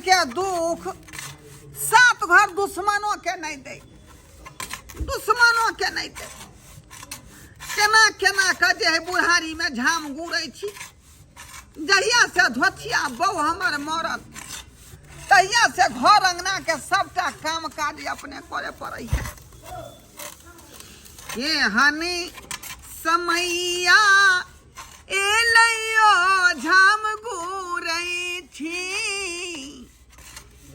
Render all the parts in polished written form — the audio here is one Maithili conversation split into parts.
के दुख सात घर दुश्मनों के नहीं दे, दुश्मनों के नहीं दे। केना केना के जे है बुढ़ारी में झाम गुड़ै छी। जहिया से धोथिया बहू हमर मरल तहिया से घर अंगना के सबटा काम काज अपने करे पड़ै है। केहन समैया एलैयो झाम गुरै छी,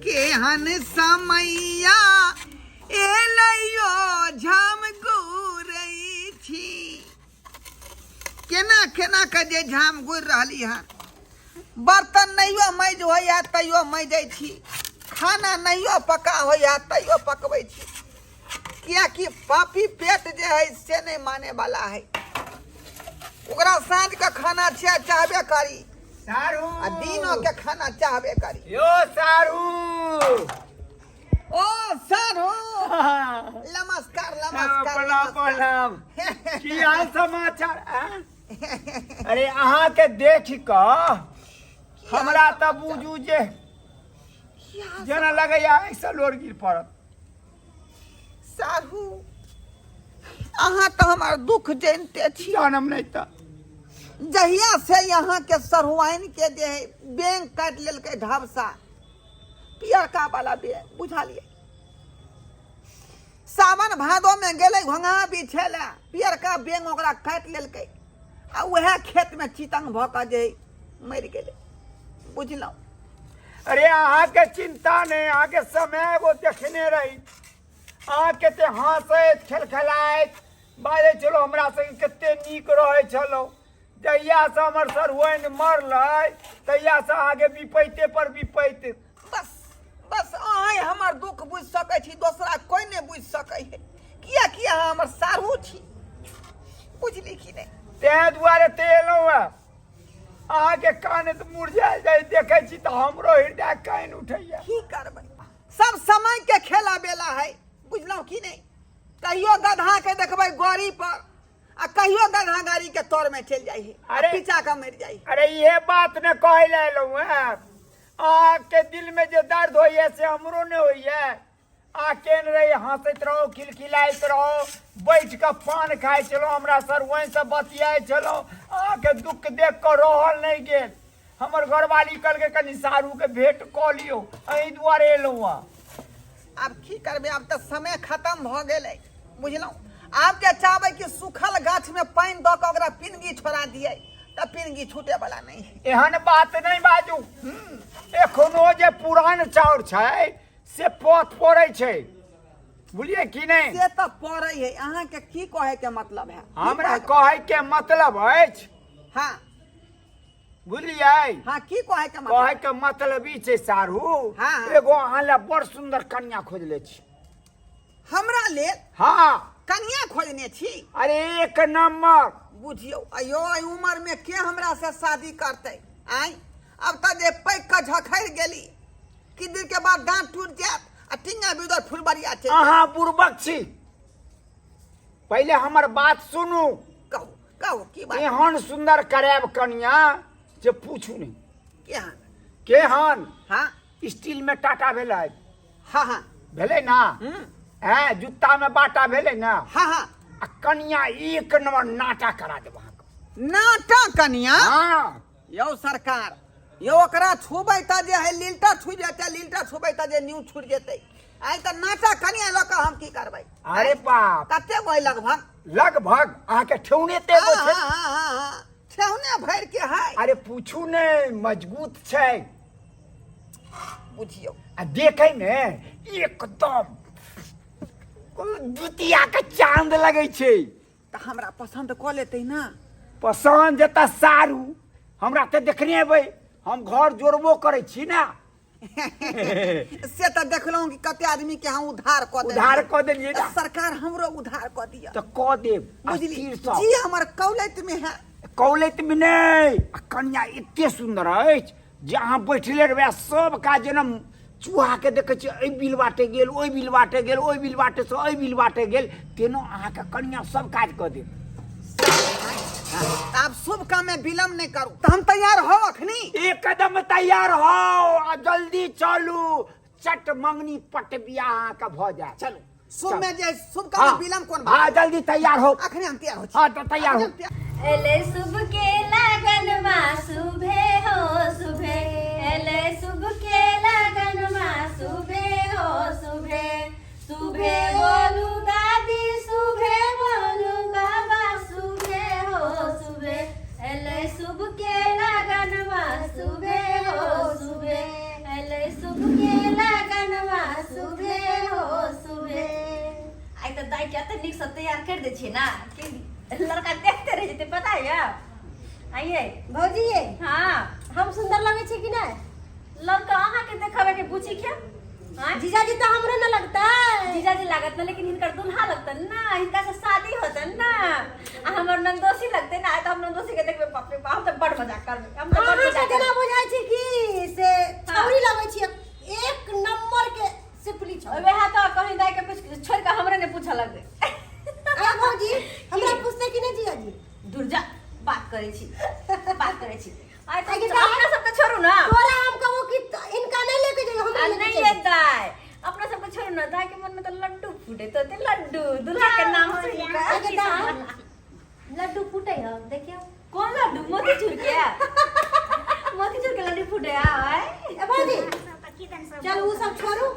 केहन समैया एलैयो झाम गुरै छी। केना केना के जे झाम गुरि रहली हन। बर्तन नहियो मैज होइए तैयो मैजै छी, खाना नहियो पका होइए तैयो पकबै छी, कियाकि पापी पेट जे है से नहीं माने वाला है। ओकरा साँझ के खाना छै चाहबे करी, सारू आ दिनो के खाना चाहबे करी। यो सारू, ओ सारू, नमस्कार नमस्कार। प्रणाम प्रणाम। की हाल समाचार? आँ? अरे अहाँ के देख कऽ हमरा तऽ बुझू जे जेना लगैया ऐसा लोर गिर पड़त। साहू, अहाँ तऽ हमर दुख जानिते छी। जानम नहि तऽ। जहिया से यहाँ के सरहुआइन के जे है बैंक काटि लेलकै ढबसा, पियरका वाला बैंक, बुझलियै? सावन भादो में गेलै घोंघा बिछे लए, पियरका बैंक ओकरा काटि लेलकै आ उएह खेत में चितंग भऽ कऽ जे मरि गेलै, बुझलहुँ? अरे अहाँके चिंता नहि, अहाँके समय एगो देखने रही, अहाँ कते हँसैत खेलखेलाइत बाजै छलहुँ, हमरा संगे कते नीक रहै छलहुँ। जहियासँ हमर सरहुआइन मरलै तहियासँ अहाँके विपैते पर विपैत। बस बस, अहाँ हमर दुख बुझि सकै छी, दोसरा कोइ नहि बुझि सकै है, कियाकि अहाँ हमर साढ़ू छी, बुझली कि नहि? ताहि दुआरे ते एलहुँ हेँ। अहाँके कानैत मुरझायल जाइ देखै छी तऽ हमरो हृदय कानि उठैया। की करबै, सब समय के खेला बेला है, बुझलहुँ कि नहि? कहियो गधा के देखबै गड़ी पर आ कहियो गधा गाड़ी के तर में चलि जाइ है, अरे पीछा के मरि जाइ है। अरे इहे बात ने कहै लए एलहुँ हेँ। अहाँके दिल में जे दर्द होइए से हमरो ने होइए। अहाँ केहन रही, हँसैत रहू, खिलखिलाइत रहू, बैठ कऽ पान खाइ छलहुँ, हमरा सरहुआइनसँ बतियाइ छलहुँ। अहाँके दुःख देख कऽ रहल नहि गेल। हमर घरवाली कहलकै कनि सारूके भेंट कऽ लियौ, एहि दुआरे एलहुँ हँ। आब की करबै, आब तऽ समय खतम भऽ गेलै, बुझलहुँ? आब जे चाहबै कि सूखल गाछमे पानि दऽ कऽ ओकरा पिनगी छोड़ा दियै तऽ पिनगी छूटे वाला नहि है। एहन बात नहि बाजू। एखनो जे पुरान चाउर छै से पथ पड़ै छै, बुझलियै कि नहि? से तऽ पड़ै है। अहाँके की कहै के मतलब है? की हमरा कहै के- कहै के मतलब अछि, हाँ बुझलियै? हाँ, की कहै के मतलब? कहै के मतलब ई छै सारू, हाँ। एगो अहाँ लए बड़ सुंदर कन्या खोजले छी। हमरा लेल? हाँ। कन्या खोजने छी? अरे एक नंबर। बुझियौ, अयो एहि उम्र में के हमरा से शादी करतै? आँय, अब तऽ जे पैक के झखड़ि गेली कि दिन के बाद दाँत टूट जायत आ टिंगा बिदर फुलबरिया चलि जायत। अहाँ बुड़बक छी, पहिले हमर बात सुनू। कहू कहू, की बात? एहन सुंदर करायब कन्या जे पूछू नहि। केहन? केहन? हाँ। स्टील में टाटा भेलै। हाँ हाँ। भेलै ना? हैं, जूता में बाटा भेलै ना? हाँ हाँ। आ कन्या एक नंबर नाटा करा देब अहाँके। नाटा कन्या? हाँ। यौ सरकार यौ, ओकरा छुबै तऽ जे है लीलटा छुटि जेतै, लीलटा छुबै तऽ जे न्यू छुटि जेतै। आइ तऽ नाटा कन्या लऽ कऽ हम की करबै? अरे बाप, कते गो है लगभग? लगभग अहाँके ठेहुने ते गो छै। हाँ, हाँ, हाँ, हाँ, ठेहुने भरि के है। अरे पूछू ने, मजबूत छै। बुझियौ, आ देखै मे एकदम द्वितीया के चांद लगै छै। तऽ हमरा पसन्द कऽ लेतै ना? पसन्द जेता सारू, हमरा तऽ देखने हेबै, हम घर जोड़बो करै छी ना। से तऽ देखलहुँ कि कते आदमी के हम उधार कऽ देलियै। उधार कऽ देलियै ना। सरकार हमरो उधार कऽ दिअ। तऽ कऽ देब। बुझली अस्थिरसँ। जी, हमर कौलैत में है। कौलैत मे नहि, आ कन्या एते सुन्दर अछि जे अहाँ बैठले रहबै आ सब काज जेना चूहा के देखै छियै एहि बिल बाटे गेल, ओहि बिल बाटे गेल, ओहि बिल बाटे से एहि बिल बाटे गेल, तेना अहाँके कन्या सब काज कऽ देत। आब शुभ काम में विलम्ब नहीं करू, तऽ हम तैयार हो अखनी? एकदम तैयार हो आ जल्दी जल्दी चलू, चट मंगनी पट बियाह अहाँके भऽ जायत। चलू, शुभ में जे शुभ काम में विलम्ब कोन बात? हाँ, जल्दी तैयार हो। अखने हम तैयार हो छी। हाँ, तऽ तैयार हो। एले शुभ के लगन मा शुभे हो शुभे, एले शुभ के लगन मा शुभे हो शुभे, शुभे बोलू दादी शुभे बोलू बाबा शुभे हो शुभे, एले शुभ के लगन मा शुभे हो शुभे, एले शुभ के लगन मा शुभे हो शुभे। आइ तऽ दाइ के एते नीकसँ तैयार करि दै छियै ने कि लड़का देखते रहि जेतै, पता यऽ? आइए भौजी ये। हाँ। हम सुंदर लगै छी कि नहि? लड़का अहाँके देखाबै के पूछी क्या? आँय? जीजाजी तऽ हमरो न लगतै। जीजाजी लागत ना, लेकिन हिनकर दुल्हा लगतन ना, हिनका से शादी होतन ना, आ हमर नंदोसी लगतै ना। आइ तऽ हम नंदोसी के देखबै, बाप रे बाप, हम तऽ बड़ मजाक करबै, हम तऽ बड़ अहाँके मजाक जेना करबै। बुझाइ छै कि से छौरी लगै छी, एक नंबर के सिपली छौ। वएह तऽ कहीं दाइ के पूछ छोड़ि कऽ हमरे नहि पूछऽ लगबै। आय भौजी, हमरा पूछतै कि नहि जीजाजी? दूर जा, बात करै छी, बात करै छी। आइ तऽ आगे अपना सबके छोड़ू ना। तोरा हम कहबो कि इनका नहीं लेके जाइयो, हमरा आ लेके नहीं चल। ये दाइ, अपना सबके छोड़ू ना, दाइ के मन में तऽ लड्डू फूटे तो ते लड्डू दुल्हा के नाम सुनि कऽ। आगे दाइ, लड्डू फूटे हो देखियो। कोन लड्डू? मोतीचूर के, मोतीचूर के लड्डू फूटे आय। ए भौजी, चल उ सब छोड़ू।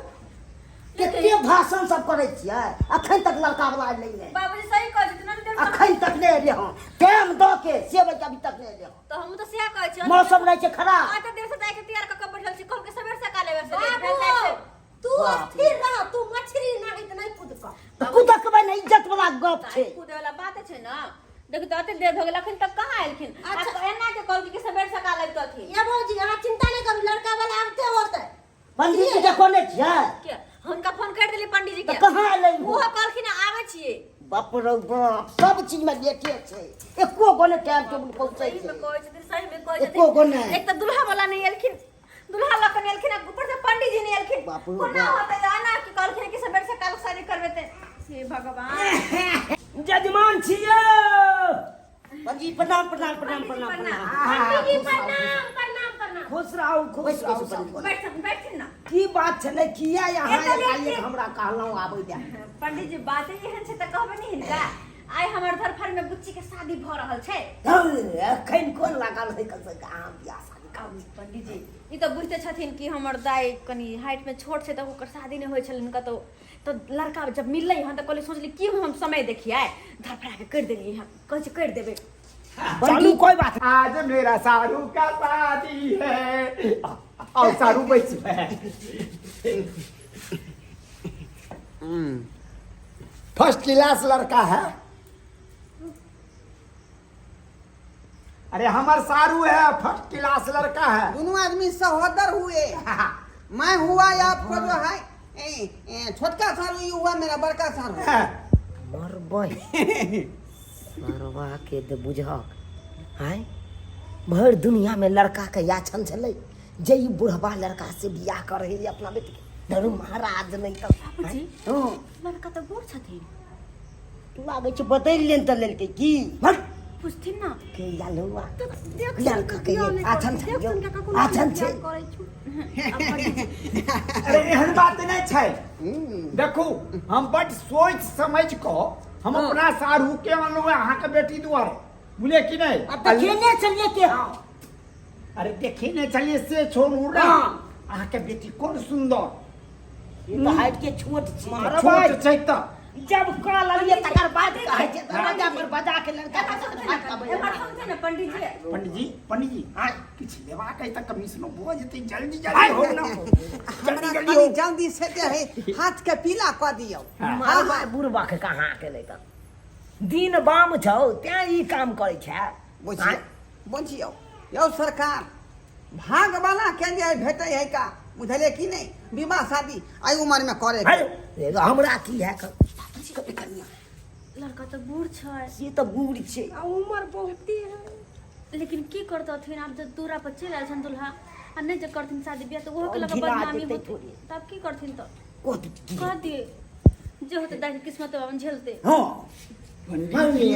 कते भाषण सब करै छियै, अखन तक लड़का वाला एलै नहि। बाबूजी सही कहै छथिन, अभी तक अखन तक नहि एलै हँ। टाइम दऽ के से बजे अभी तक नहि एलै हँ। तऽ हम तऽ सएह कहै छियै। मौसम रहै छै खराब। आते देर से दाइ के तैयार कऽ के बैठल छी, कहलकै सबेर सकाल एबै से लेट बाबू, भेल जाइ छै। तू स्थिर रह, तू मछली नाहित नहीं कूद कऽ। तऽ कुदकबै ने, इज्जत वाला गप छै। कूदे वाला बात छै ना। देखू तऽ अते देर भऽ गेल, अखन तक कहाँ एलखिन? अच्छा। आ एना के कहलकै कि सबेर सकाल अबितथिन। ये भौजी, अहाँ चिंता नहीं करू, लड़का वाला आबते होतै। पंडित जी के कोने छियै? के हुनका फोन कर देली पंडित जी के। तऽ कहाँ एलै? ओहो कहलखिन आबै छियै। बाप रे बाप, सब चीज में लेटे छै, एको गो ने टाइम टेबुल पहुंचै सही में छै। कहै छथिन, सही में कहै एको गो छथिन। नहि। एक तऽ दुल्हा वाला नहि एलखिन, दुल्हा लऽ कऽ नहि एलखिन, आ ऊपर से पंडित जी नहि एलखिन। बाप रे कोना बाप। होतै? एना की कहलखिन कि सबेर सकाल शादी करबै ते। हे भगवान। जजमान छियै। पंजी प्रणाम प्रणाम प्रणाम प्रणाम प्रणाम। पंडीजी प्रणाम प्रणाम प्रणाम। खुश रहू, खुश बैस, रहू बैस, सब। पंडीजी। बैठ, बैठथिन ना। की बात छलै, किया यहाँ एतऽ एकाएक लेट हमरा कहलहुँ आबै दे? पंडित जी, बात एहन छै तऽ कहबै नहि हिनका। आइ हमर धरफड़ में बुच्ची के शादी भऽ रहल छै। एखन कोन लागल है कसम अहाँ बियाह शादी आब पंडित जी, ई तऽ बुझिते छथिन कि हमर दाइ कनि हाइट में छोट छै, तऽ ओकर शादी नहि होइ छलनि कतौ। तऽ लड़का जब मिललै हन तऽ कहलियै, सोचली की हम समय देखियै, धरफड़ा के करि देलियै हन, कहै छै करि देबै। चलू, कोई बात। आज मेरा सारू का शादी है। आओ सारू, बैठ। फर्स्ट क्लास लड़का है। अरे हमार सारू है, फर्स्ट क्लास लड़का है। दोनों आदमी सहोदर हुए। मैं हुआ या आपको जो है ए, ए, छोटका सारू, ये हुआ मेरा बड़का सारू। मरबै मरबा के तऽ बुझक आँय, भरि दुनियामे लड़काके याचन छलै जे ई बुढ़बा लड़का से बियाह करै है अपना बेटीके, धर्म महाराज नहि तऽ। बाबूजी। हँ। लड़का तऽ बूढ़ छथिन। लागै छै बदलि लेन तऽ लेलकै की? भट। पूछथिन ना। के आयल हुआ देख। लड़का के ये आछन छै यौ, आछन छै। अरे एहन बात नहीं छै। देखू, हम बड सोच समझ कऽ हम अपना सारू के अनलहुँ अहाँके बेटी दुआरे, बुझलियै कि नहि? आ देखेने छलियै के हँ। अरे देखी नहि छलियै से छोड़ू ना। हाँ। अहाँके बेटी कोन सुन्दर। ई तऽ हाइट के छोट छै। छोट छै तऽ जब कॉल अलियै तकर बाद कहै छै दरवाजा पर बजा के लड़का के साथ भाग के अबै। एम्हर सुनथिन ने पंडित जी। पंडित जी, पंडित जी, हाँ, किछु लेबाक अइ तऽ कमीशनो भऽ जेतै। जल्दी जल्दी हो ना, जल्दी। हमरा जल्दी कनि हो। जल्दी से जे है हाथ के पीला कऽ दियौ। हाँ। मरबा बुढ़बा के कहाँ के नहि तऽ दिन बाम छौ तें ई काम करै छै। बुझियौ, बुझियौ यौ सरकार, भागवला के जे भेटै है का, बुझलियै कि नहि? विवाह शादी एहि उम्र में करे के। है, हमरा की है कनिया? लड़का तऽ बूढ़ छै। से तऽ बूढ़ छै। आ उमर बहुते है। लेकिन की करतथिन आब, जब दूरा पर चलि आयल छनि दुल्हा आ नहि जे करथिन शादी बियाह तऽ ओहो के लऽ कऽ घिना बदनामी जेतै होतै। थोड़े। तब की करथिन तऽ? कह दियै। कह दियै, जे होतै दाइ के किस्मत बाबन झेलतै। हँ। पंडित जी,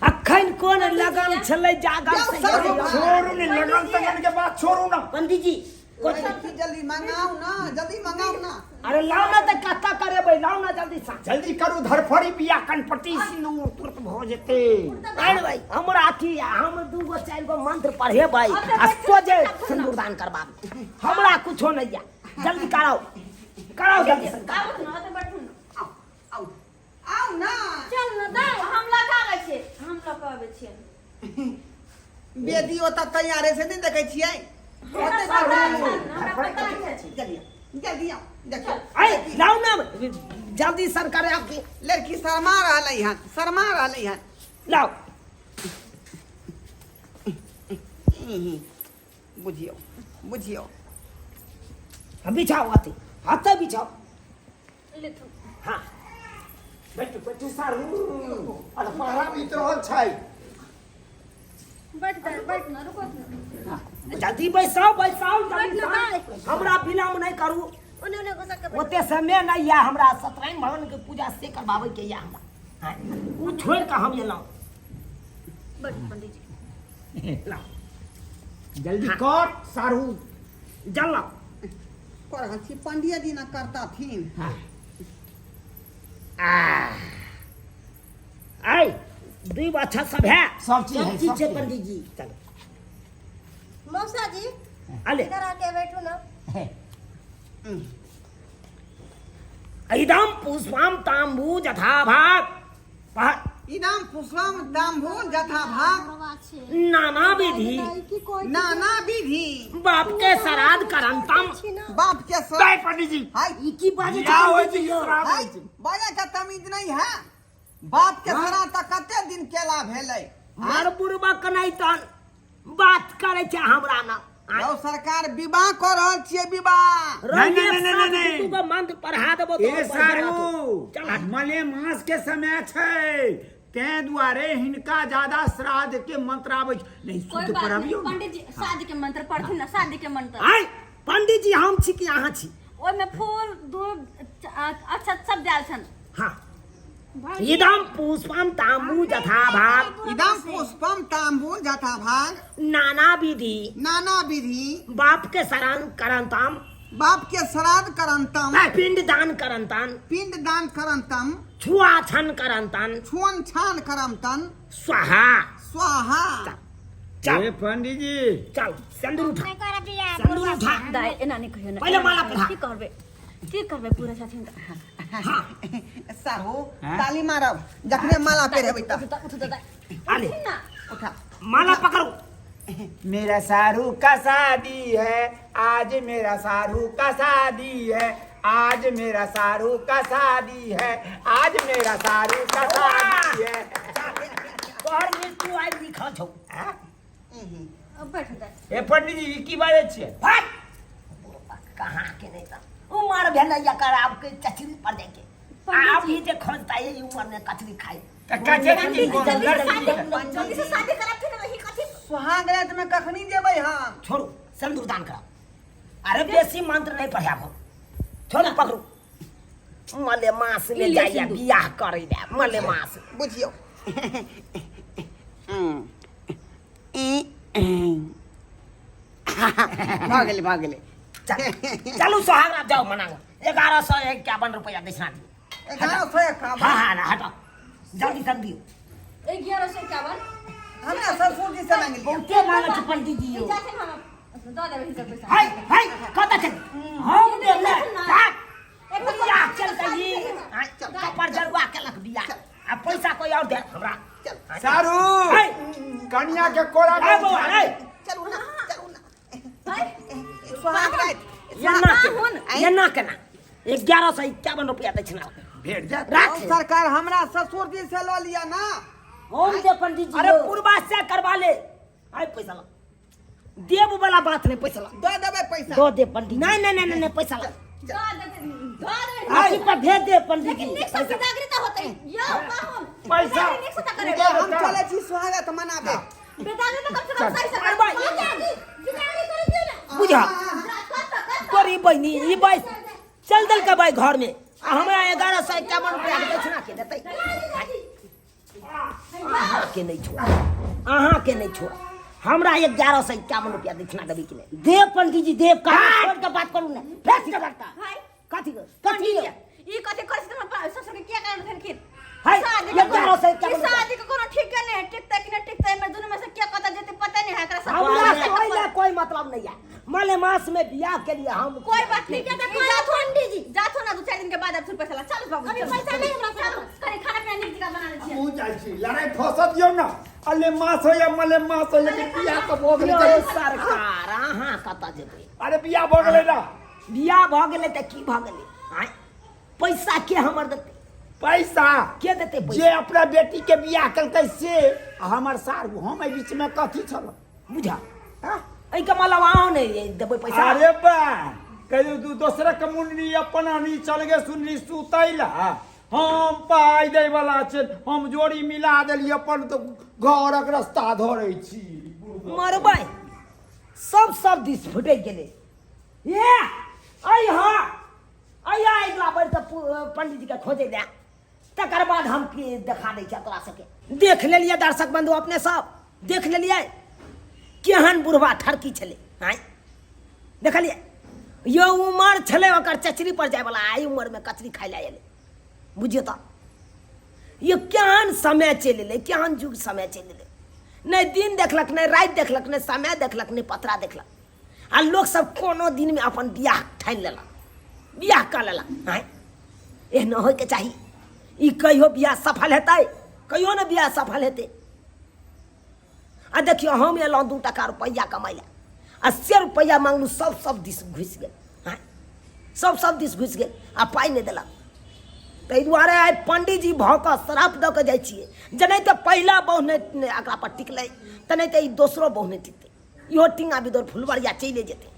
अखन कोन लगन छलै जागल से? यौ, छोड़ू ने लगन तगन के बात, छोड़ू ना। पंडित जी। लड़की जल्दी मंगाउ ना, जल्दी मंगाउ ना। अरे लाओ ना तऽ कत्ता करेबै, लाओ ना जल्दी सँ। जल्दी करू धरफड़ी बियाह कनपटी सिंदूर तुरंत भऽ जेतै। अरे भाई हमरा अथी हम 2 गो 4 गो मंत्र पढ़ेबै आ सोझे सिंदूरदान करबाबै, हमरा कुछो नहीं या। जल्दी कराओ, कराओ जल्दी से। आबू ना, ओतऽ बैठू ना। आउ आउ आउ ना। चल ना दाइ। हम लऽ कऽ आबै छियै, हम लऽ कऽ आबै छियै। बेदी ओतऽ तैयारे से नहि देखै छियै? हमरा ओतऽ पता करू। छै, हमरा पता छै। जल्दी आउ, जल्दी आउ, देखियौ। अरे लाओ ना जल्दी सर करे आपकी। लड़की शर्मा रहलै हन, शर्मा रहलै हन। लाओ। बुझियौ, बुझियौ। हम बिछाओ आते हाथ बिछाओ। लेथुन। हाँ बैठू बैठू सारू, अरे पहरा बीत रहल छै। बैठ दाइ, बैठ ना, रुको ना। जल्दी बैसाओ बैसाओ जल्दी बैठ ना दाइ। हमरा विलम्ब नहीं करू, ओने ओने घुसा के बैठ। ओते समय नहीं या हमरा सत्यनारायण भगवान के पूजा से करवावे के या हमरा। हाँ, उ छोड़ के हम एलहुँ। बैठ पंडित जी। लाओ। जल्दी कर सारू। जल लाओ। कर रहल छी, पंडिया जी ना करताथिन। आय दुई बच्चा सब है, सब चीज है, सब चीज सब छै चीज है। पंडित जी। चलो मौसा जी अले इधर आके बैठू ना। इदम पुष्पम तांबू जथा भाग इदम पुष्पम तांबू जथा भाग नाना विधि नाना विधि बाप के श्राद्ध करंतम बाप के श्राद्ध। दाइ पंडित जी हाय ई की बाजै बियाह छै होइ पंडित छै जी कि यौ? श्राद्ध हाय होइ छै? बाजै के तमीज नहीं है। बाप के श्राद्ध तऽ कते दिन केला भेलै। हर बुढ़बा कनाइ तहन बात करै छै हमरा ना। यौ सरकार विवाह कऽ रहल छियै विवाह। नहीं, नहीं, नहीं, नहीं, नहीं। दूगो मंत्र पढ़ा देबो तो ए बढ़िया सारू रहतौ। चल हट। मले मास के समय छै, तें दुआरे हिनका ज्यादा श्राद्ध के मंत्र आबै छै। नहीं कोई शुद्ध बात नहीं पढ़बियौ ने। पंडित जी, शादी के मंत्र पढ़थिन ना, शादी के मंत्र। आय पंडित जी हम छी कि अहाँ छी? ओहिमे फूल दूध अच्छा सब देल छन। हाँ इदम पुष्पम तांबू जथा भाग इदम पुष्पम तांबू जथा भाग नाना विधि नाना विधि बाप के श्राद्ध करंतम बाप के श्राद्ध करंतम पिंड दान करंतन पिंड दान करंतम छुआछन करंतन छुअन छान करंतन स्वाहा स्वाहा। चल ए पंडित जी चल सिंदूर उठा, सिंदूर उठा। दाइ एना नहि कहियौ ना। पहिले माला पहिरा। की करबै, की करबै पूरा छथिन तऽ। हाँ साहू ताली मारब जखने माला पहिरेबै तऽ। उठ उठ दाइ। अरे ना उठा माला पकड़ो। मेरा सारू का शादी है आज, मेरा सारू का शादी है आज, मेरा सारू का शादी है आज, मेरा सारू का शादी है। तोहर मृत्यु आइ लिखल छौ। अब बैठ दाइ। ए पंडित जी ई की बाजै छियै? भाग कहाँ के नहीं तऽ उमर भेलै एकर आब के चचरी पर जाके आब ई जे खोजता है ई उमर में कचरी खाई तऽ कचरी की कोन जल्दी से लड़की शादी, है? जल्दी से शादी कराथिन ना, ही कथी? सुहाग रात में कखनी जेबै हम? छोड़ू सिंदूर दान कराओ। अरे बेसी मंत्र नहीं पढ़ाबो, छोड़ू पकड़ू। मले मास में ई लिअ जाइया सिन्दूर। बियाह करै ले मले मास। बुझियौ भऽ गेलै, भऽ गेलै। चलू सोहाग रात जाओ मनाओ। 1151 रुपया दक्षिणा दियौ। 1151? हाँ हाँ हटाओ जल्दी सन दियौ। 1151 हमरा ससुर जी से मांगि लिअ। बहुते मांगै छै पंडित जी यौ। ई जाथिन, हम दऽ देबै हिनकर पैसा। हाय हाय कतऽ छै हम देले भाग बियाह चल गई। कपर जरुआ केलक बियाह आ पैसा कोई और दे हमरा। सारू है। कनिया के कोरा में आ बौआ उठा रे चलू ना, चलू ना। सुहाग रात। एना के एना केना 1151 रुपया दक्षिणा भेट जात राख। सरकार हमरा ससुर जी से लऽ लिअ ना। हम जे पंडित जी अरे यौ। पूर्वा से करवा ले। आइ पैसा ला, देब वाला बात नहीं, पैसा ला। दऽ देबै पैसा। दऽ दे पंडित जी। नहीं नहीं नहीं नहीं पैसा ला। दऽ देथिन, दऽ देबै। अथी पर भेज दे पंडित जी। लेकिन नीक से बिदागरी तऽ होतै यौ पाहुन। पैसा। बिदागरी नीक से तऽ करेबै। हम चलै छी स्वागत मनाबे। बिदागरी तऽ कम से कम सही से अरे भाई। बिदागरी करै दियौ ने। बुझा कत कत तोरी बहिनी ई बाई चल दल के बाई घर में आ हमरा 1151 रुपया के दक्षिणा के देतै। अहाँ के नहीं छोड़, अहाँ के नहीं छोड़। हमरा 1151 रुपया दक्षिणा देबै कि नहि? देव पंडित जी देव का छोड़ के बात करू ने फेर के करता भाई कथी कथी पंडित जी ई कथी करै छै तऽ ससुर के किया कारण भेलखिन? है, शादी के 1151 ई शादी के कोनो ठीक नहीं है, टिकता कि नहीं टिकता, एमे दुनू में से क्या कता जेते पता नहीं है एकरा सब। हमरा कोई ना कोई मतलब नहीं है। मले मास में बियाह के लिए हम कोई बात नहीं, ठीक है जात पंडित जी जात हो ना, 2-4 दिन के बाद अब पैसा ला। चल बाबू, अभी चल। पैसा नहीं हमरा चल, कनी खाना पीना नीक जकाँ बना दै छियै। हमहूँ जाइ छी, लड़ाइ फंसत यौ ना। अले मास होइए, मले मास होइए, लेकिन बियाह तऽ भऽ गेलै। यौ सरकार, अहाँ कतऽ जेबै? अरे बियाह भऽ गेलै ना। बियाह भऽ गेलै तऽ की भऽ गेलै? आँय, पैसा के हमर देतै? पैसा के देतै पैसा? जे अपना बेटी के बियाह केलकै से, आ हमर सार हम एहि बीच में कथी छल बुझा? एहिके मतलब अहाँ नहि देबै पैसा? अरे बा, कहियो तू दोसरक मुन्नी अपन आनी चल गे सुनली सुतै ला, हम पाइ दै वाला छै, हम जोड़ी मिला देलियै अपन तऽ घरक रास्ता धरै छी। मरबै सब सब दिस फुटि गेलै। ए अइ हँ अइ अगिला बेर तऽ पंडित जी के खोजै लए, तकर बाद हम की देखा दै छियै तोरा सबके। देख लेलियै दर्शक बंधु, अपने सब देख लेलियै केहन बुढ़वा ठरकी छलै। आँय देखलियै यो उमर छलै ओकर चचरी पर जायवला, आइ उमरमे कचरी खाइ लए एलै। बुझियौ तऽ यो केहन समय चलि एलै, केहन युग समय चलि एलै। नहि दिन देखलक, नहि राति देखलक, नहि समय देखलक, नहि पतरा देखलक, आ लोकसब कोनो दिनमे अपन बियाह ठानि लेलक, बियाह कऽ लेलक। आँय एहन होइके चाही? ई कहियो बियाह सफल हेतै? कहियो ने बियाह सफल हेतै। आ देखियौ हम एलहुँ 2 टका रुपैआ कमाइ लए, आ से रुपैआ मांगलहुँ सब सब दिस घुसि गेल। आँय सब सब दिस घुसि गेल आ पाइ नहि देलक। ताहि दुआरे आइ पंडीजी भऽ कऽ श्राप दऽ कऽ जाइ छियै जे नहि तऽ पहिला बहु नहि एकरा पर टिकलै तऽ नहि तऽ ई दोसरो बहु नहि टिकतै, इहो टिंगा बिदोर फुलबरिया चलि जेतै।